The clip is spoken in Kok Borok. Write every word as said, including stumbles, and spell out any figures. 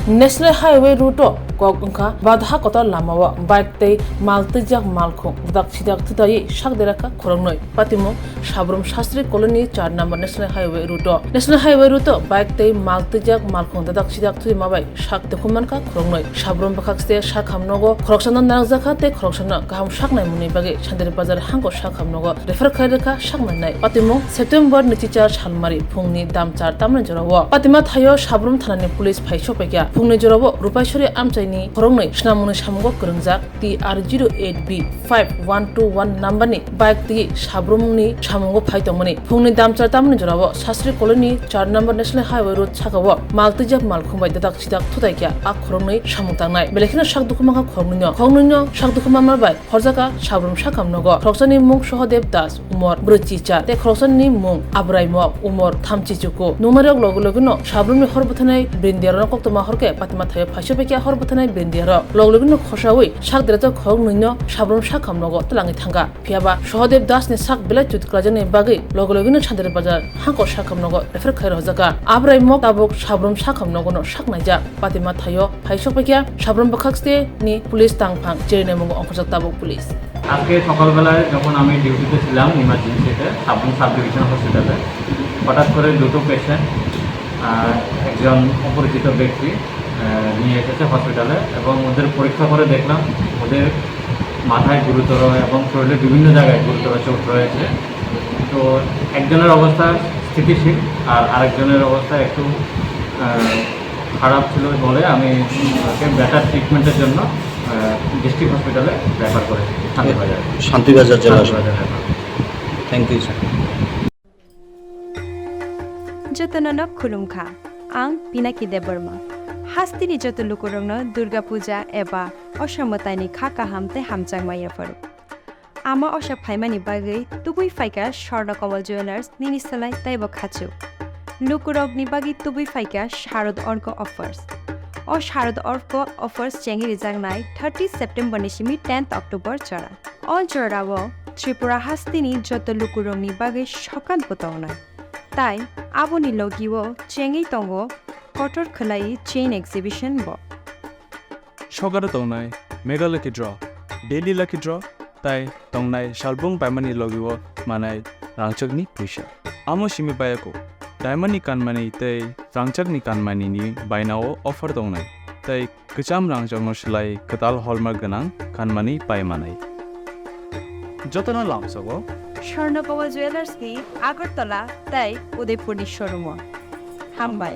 National Highway route o kok wngkha badha kotor lamao bike tei mal twijak malkhung dak sidak thutaiwi sak derakha khoroknwi. Patimung Sabrum Sastri Colony char number National Highway route o. National Highway route o bike tei mal twijak malkhung dadak sidak thwi mabai sak tukhum mankha khoroknwi. Sabrum bwkhakste sak hamnogo khoroksano narwkjakha tei khoroksano kaham sak naimungni bagwi Sandari Bazar hangko sak hamnogo refer khlai rwkha sak nainai. Patimung September nwichichar salmari phungni damchar tamni jorao. Patima thaio Sabrum thanani police phai sokpaikha. Phungni jorao Rupaiswri amchaini khoroknwi swnamungni samungo kwrwngjak T R zero eight B five one two one number ni bike twi Sabrumni samungo phai tongmani. Phungni damchar tamni jorao Sastri Colony char number National Highway road sakao mal twijak malkhung bai dadak sidak thutai khe a khoroknwi samung tangnai. Belai kheno sak dukhu mankha khoroknwino. Khoroknwino sak dukhu manma bai horjaka Sabrum sakam nogo. Khoroksani mung Sohodev Das, umor brwichi cha, tei khoroksani mung Abraimok, umor thamchi chuku. Nungnairok logi logino Sabrumni hor bwthanai Brindiarokno koktwma horkhe Patima thaio phaiso phaikha hor bwthanai Brindiarok. Logi logino khosaui sak derajak khoroknwino Sabrum sakam nogo twlangwi thangkha. Phiyaba Sohodev Dasni sak belai chut kwlaijaknai bagwi logi logino Sandari Bazar hangko sakam nogo refer khlai rwjakha. Abraimok tabuk Sabrum sakam nogono sak naijak. Patima thaio phai sokphaikha Sabrum bwkhaksteni police tangphang cherinai mungo ongkhorjak tabuk police. আজকে সকালবেলায় যখন আমি ডিউটিতে ছিলাম ইমার্জেন্সিতে Sabroom sub division হসপিটালে, হঠাৎ করে দুটো পেশেন্ট, আহ, একজন অপরিচিত ব্যক্তি, আহ, নিয়ে এসেছে হসপিটালে এবং ওদের পরীক্ষা করে দেখলাম ওদের মাথায় গুরুতর এবং শরীরে বিভিন্ন জায়গায় গুরুতর চোট রয়েছে। তো একজনের অবস্থা স্থিতিশীল আর আরেকজনের অবস্থা একটু, আহ, খারাপ ছিল বলে আমি ওকে বেটার ট্রিটমেন্টের জন্য, আহ, ডিস্ট্রিক্ট হসপিটালে রেফার করেছি শান্তিবাজার। শান্তিবাজার জেলা Shantibazar refer. Thank you, sir. Jotono no khulumkha. Ang Pinaki Debbarma. Hasteni joto lukurokno Durga Puja eba Osha mwtaini kha kaham tei hamjakma yapharo. Ama Osha phaimani bagwi tubui phaikha Swarna Kamal Jewellers nini slai teibo khachu. Lukurokni bagwi tubui phaikha Sharad Orko Offers. O Sharad Orko Offers chengwi rijaknai thirty September ni simi tenth October jora. O jorao Tripura hasteni joto lukurokni bagwi sokat bo tongnai. Tai aboni logio chengwi tongo kotor khwlai chain exhibition bo. Sokaro tongnai Mega Lucky Draw, Daily Lucky Draw, tai tongnai salbung paimani logio manai rangchakni puisa. Amo simi bayako, diamond ni kanmani tei rangchakni kanmani ni bainao offer tongnai, tei kwcham rangchakno slai kwtal hallmark gwnang kanmani pai manai. Jotono lamsogo Swarna Kamal Jewellers ni Agartala tei Udaipur ni showroom o. Hambai.